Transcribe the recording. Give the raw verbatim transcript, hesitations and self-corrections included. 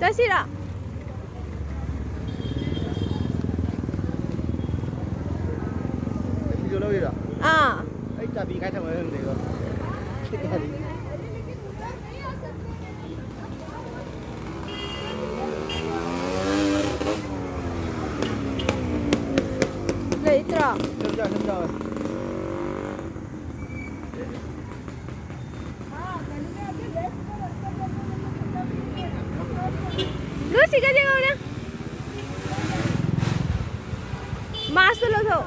ꯆꯠꯁꯤꯔꯣ? ꯚꯤꯗꯤꯑꯣ ꯂꯧꯔꯤꯔꯣ? ꯑꯥ꯫ ꯑꯩ ꯆꯥꯕꯤ ꯀꯥꯏ ꯊꯝꯃ ꯈꯪꯗꯦꯀꯣ꯫ ꯂꯩꯇ꯭ꯔꯣ? ꯁꯤꯗ ꯆꯥ-, ꯁꯤꯗ ꯆꯥ꯫ ꯂꯨꯁꯤꯒ ꯌꯦꯡꯉꯧꯅꯦ꯫ ꯃꯥꯁꯇꯨ ꯂꯧꯊꯣꯛ꯫